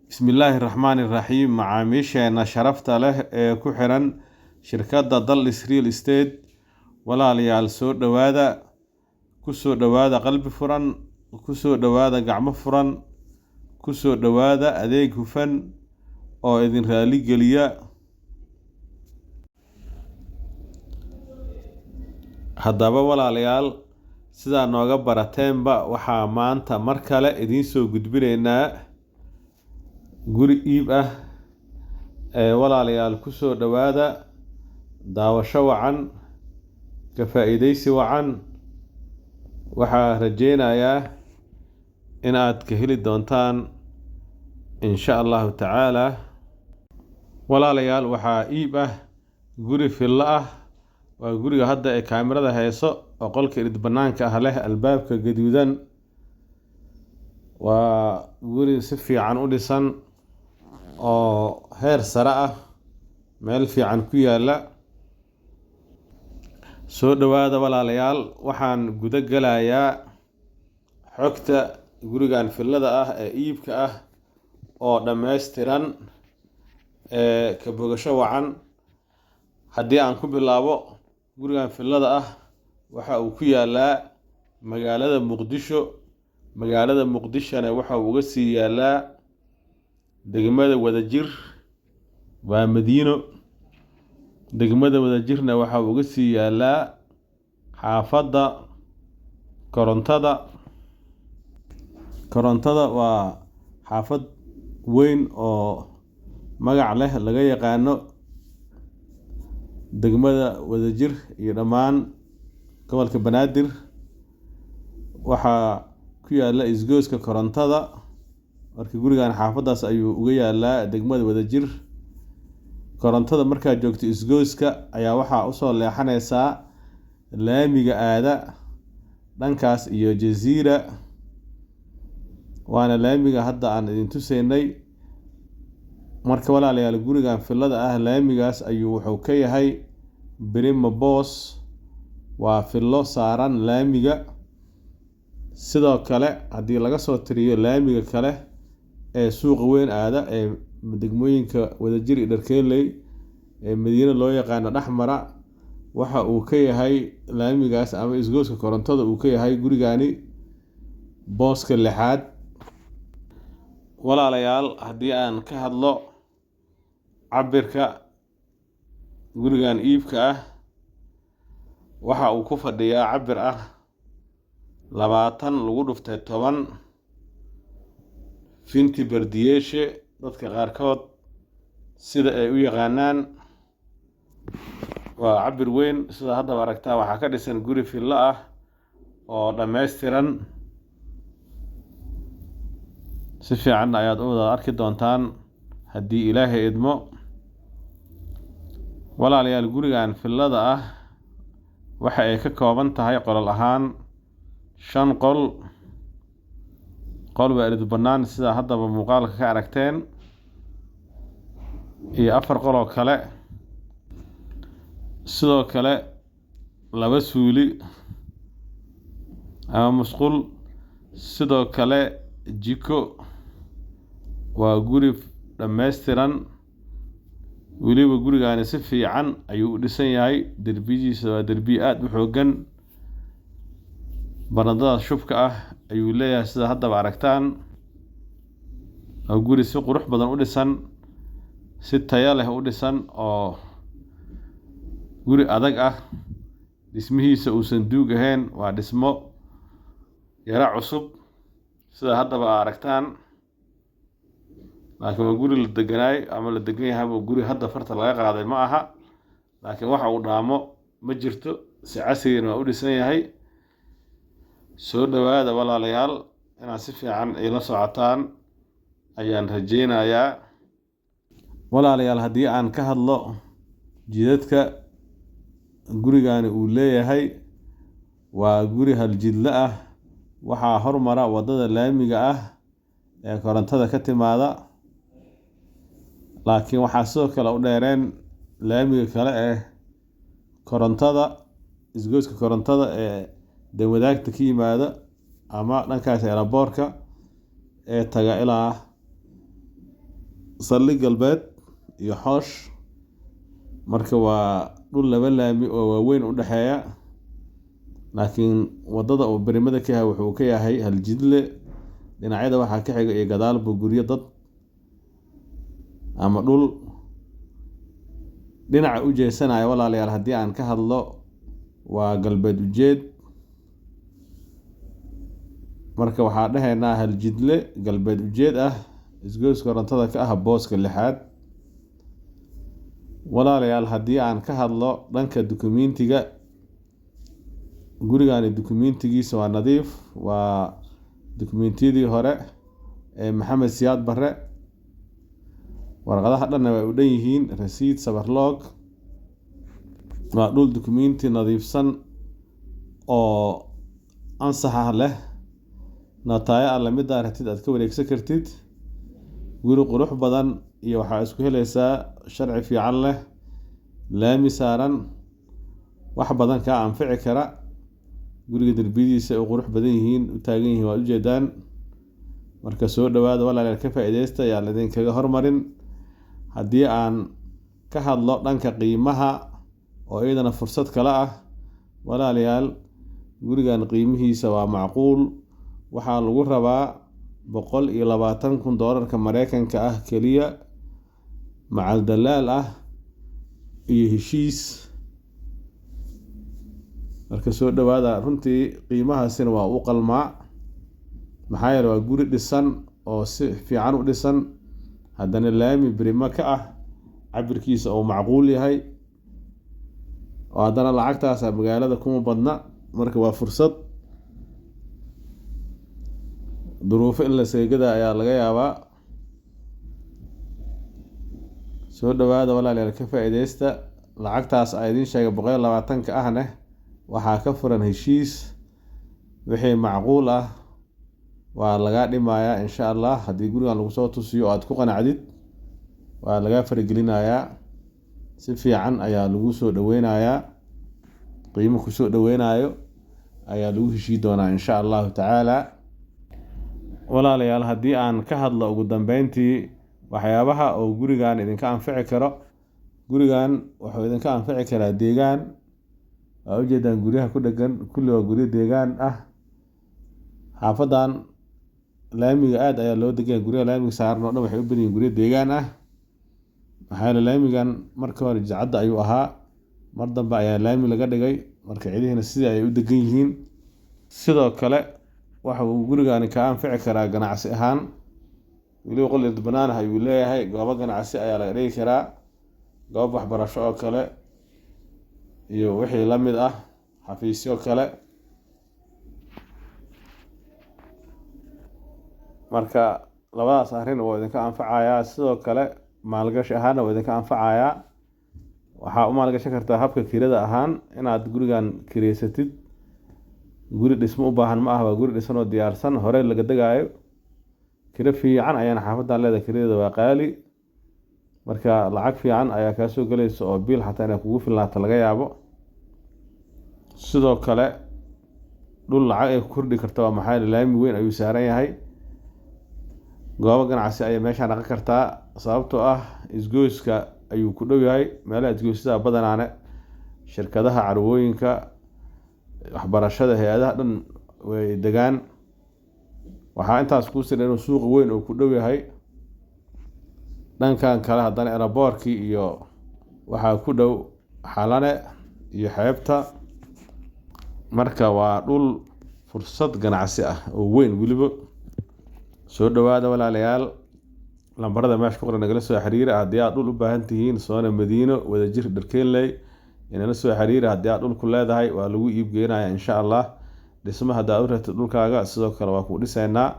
Bismillaahi Raxmaani Raxiim. Macaamiisheena sharafta leh ee ku xiran shirkadda Daldhis Real Estate, walaalayaal, soo dhowaada, ku soo dhowaada qalbi furan, ku soo dhowaada gacmo furan, ku soo dhowaada adeeg hufan oo idin raali geliya. Haddaba walaalayaal, sidaa nooga barateenba, waxaa maanta mar kale idiin soo gudbinaynaa guri iib ah ee walaalayaal ku soo dhowaada, daawasho wacan, ka faa'iidaysi wacan. Waxaa rajeynayaa in aad ka heli doontaan insha Allahu tacaala. Walaalayaal, waxaa iib ah guri fillo ah. Waa guriga hadda ee kaamirada hayso oo qolka irid banaanka ah leh albaabka gaduudan. Waa guri si fiican u dhisan oo heer sare ah, meel fiican ku yaala. Soo dhowaada walaalayaal, waxaan guda galayaa xogta gurigan fillada ah ee iibka ah oo dhammaystiran ee ka bogasho wacan. Haddii aan ku bilaabo, gurigan fillada ah waxa uu ku yaalaa magaalada Muqdisho. Magaalada Muqdishona waxa uu uga sii yaalaa degmada Wadajir, waa Madiino. Degmada Wadajirna waxa uu uga sii yaalaa xaafadda Korontada. Korontada waa xaafad weyn oo magac leh, laga yaqaano degmada Wadajir iyo dhammaan gobolka Banaadir. Waxaa ku yaala isgoyska Korontada. Marka gurigan xaafaddaas ayuu uga yaalaa degmada Wadajir. Korontada markaad joogto isgoyska ayaa waxaa usoo leexanaysaa laamiga aada dhankaas iyo Jaziira, waana laamiga hadda aan idin tusaynay. Marka walaalayaal, gurigan fillada ah laamigaas ayuu wuxuu ka yahay Brima Boss, waa fillo saaran laamiga. Sidoo kale haddii laga soo tiriyo laamiga kale ee suuqa weyn aada ee degmooyinka Wadajir iyo Dharkeynley ee Madiina loo yaqaano Dhexmara, waxa uu ka yahay laamigaas ama isgoyska Korontada uu ka yahay gurigani booska lixaad. Walaalayaal, haddii aan ka hadlo cabirka gurigan iibka ah, waxa uu ku fadhiyaa cabir ah 20 lagu dhuftay 10, finti bardiyeeshe dadka qaarkood sida ay u yaqaanaan. Waa cabir weyn. Sida haddaba aragtaa, waxaa ka dhisan guri fillo ah oo dhammaystiran. Si fiican ayaad u wada arki doontaan haddii Ilaahay idmo. Walaalayaal, gurigan fillada ah waxa ay ka kooban tahay qolal ahaan 5 qol. Qol waa irid bannaan sida haddaba muuqaalka ka aragteen, iyo 4 qol oo kale. Sidoo kale 2 suuli ama musqul, sidoo kale jiko. Waa guri dhammaystiran. Weliba gurigani si fiican ayuu u dhisan yahay. Derbiyihiisa waa derbiye aada u xooggan. Barandada shubka ah ayuu leeyahay sida haddaba aragtaan. Waa guri si qurux badan u dhisan, si tayo leh u dhisan, oo guri adag ah. Dhismihiisa uusan duug ahayn, waa dhismo yaro cusub sida haddaba aragtaan, laakiin waa guri la deganaay ama la degan yahay. Guri hadda farta laga qaaday ma aha, laakiin waxa uu dhaamo ma jirto, si casrigana waa u dhisan yahay. Soo dhowaada walaalayaal, inaad si fiican ila socotaan ayaan rajeynayaa. Walaalayaal, haddii aan ka hadlo jidadka gurigani uu leeyahay, waa guri haljidle ah. Waxaa hormara waddada laamiga ah ee Korontada ka timaada, laakiin waxaa sidoo kale u dheereen laamiga kale ee Korontada, isgoyska Korontada ee Danwadaagta ka yimaada ama dhankaas eelaboorka ee taga ilaa Saldhig galbeed iyo Xoosh. Marka waa dhul laba laami oo waaweyn u dhexeeya, laakiin wadada uu berimada ka yahay wuxuu ka yahay haljidle. Dhinacyada waxaa ka xiga iyo gadaalba guryo dad ama dhul dhinaca u jeesanaya. Walaalayaal, haddii aan ka hadlo, waa galbeed ujeed. Marka waxaa dhehaynaa haljidle galbeed ujeed ah, isgoys korontada ka ah, booska lixaad. Walaalayaal, haddii aan ka hadlo dhanka dukumentiga gurigani, dukumentigiisa waa nadiif, waa dukumentiyadii hore ee Maxamed Siyaad Barre. Warqadaha dhanna way u dhan yihiin, rasiid, sabarloog. Waa dhul dukumenti nadiifsan oo ansax ah leh, nataayo alle midaa rabtid aad ka wareegsan kartid. Guri qurux badan iyo waxaa isku helaysaa sharci fiican leh, laami saaran, wax badan kaa anfici kara. Guriga derbiyadiisa ay u qurux badan yihiin, u taagan yihiin, waad ujeedaan. Marka soo dhawaada walaalayaal, ka faa'iidaysta, yaa laidinkaga hormarin. Haddii aan ka hadlo dhanka qiimaha oo iyadana fursad kale ah, walaalayaal, gurigan qiimihiisa waa macquul. Waxaa lagu rabaa 120,000 doolarka Mareykanka ah keliya, macal dalaal ah iyo heshiis. Marka soo dhawaada, runtii qiimahaasina waa u qalmaa, maxaa yeele waa guri dhisan oo si fiican u dhisan, haddana laami berimo ka ah, cabirkiisa uu macquul yahay, oo haddana lacagtaasa magaalada kuma badna. Marka waa fursad, duruufo in la seegada ayaa laga yaabaa. Soo dhawaada walaalayaal, ka faa'iidaysta. Lacagtaas aa idiin sheegay 120-ka ahne waxaa ka furan heshiis. Wixii macquul ah waa lagaa dhimayaa insha Allah. Haddii gurigan lagu soo tusiyo oo aad ku qanacdid, waa lagaa faragelinayaa, si fiican ayaa lagu soo dhaweynayaa, qiimo kusoo dhaweynayo ayaa lagu heshii doonaa insha Allahu tacaala. Walaalayaal, haddii aan ka hadlo ugu dambeyntii waxyaabaha oo gurigan idinka anfici karo, gurigan wuxuu idinka anfici karaa deegaan. Waa ujeedaan guryaha ku dhegan kulli waa guryo deegaan ah. Xaafadan laamiga aad ayaa loo degan yahay. Guryaha laamiga saaran oo dhan waxay u badan yihiin guryo deegaan ah, maxaa yeele laamigan marka hore jidcadda ayuu ahaa, mar dambe ayaa laami laga dhigay. Marka cidihiina sidii ayay u degan yihiin. Sidoo kale waxa uu gurigani ka anfici karaa ganacsi ahaan. Weliba qol banaan ah ayuu leeyahay, goobo ganacsi ayaa laga dhigi karaa, goob waxbarasho oo kale iyo wixii la mid ah, xafiisyo kale. Marka labadaas arrin waa idinka anfacayaa. Sidoo kale maalgashi ahaanna waa idinka anfacayaa. Waxaa u maalgashan kartaa habka kirada ahaan, inaad gurigan kireysatid. Guri dhismo u baahan ma ah, waa guri dhisan oo diyaarsan, hore laga degaayo. Kiro fiican ayaana xaafadan leedahay, kiradeeda waa qaali. Marka lacag fiican ayaa kaa soo gelaysa oo biil xataa inay kugu filnaato laga yaabo. Sidoo kale dhul lacag ay ku kordhi karta waa, maxaa yeele laami weyn ayuu saaran yahay. Goobo ganacsi ayay meesha dhaqan kartaa, sababtoo ah isgoyska ayuu ku dhow yahay. Meelaha isgoysyada badanaane shirkadaha, carwooyinka, waxbarashada, hay-adaha dhan way degaan. Waxaa intaas kuu sii dheer inuu suuqa weyn oo ku dhow yahay. Dhankan kale haddana eraboorkii iyo waxaa ku dhow Xalane iyo xeebta. Marka waa dhul fursad ganacsi ah oo weyn weliba. Soo dhawaada walaalayaal, lambarada meesha ku qoran nagala soo xiriira haddii aad dhul u baahan tihiin. Soona Madiino, Wadajir, Dharkenley inala soo xiriira haddii aad dhul ku leedahay, waa lagu iib geenaya insha Allah. Dhismo haddaad u rabtid dhulkaaga, sidoo kale waa kuu dhisaynaa.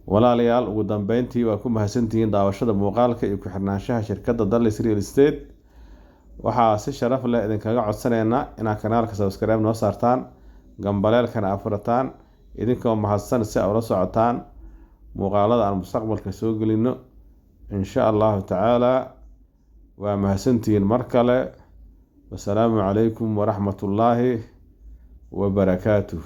Walaalayaal, ugu dambeyntii waa ku mahadsantihiin daawashada muuqaalka iyo ku xirnaanshaha shirkadda Dallis Real Estate. Waxaa si sharaf leh idinkaga codsanaynaa inaad kanaalka subscribe noo saartaan, gambaleelkana aad furataan, idinkoo mahadsan, si aad ula socotaan muuqaalada aan mustaqbalka soo gelino insha Allahu tacaala. Waa mahadsantihiin mar kale. Wasalaamu calaykum waraxmatullaahi wabarakaatuh.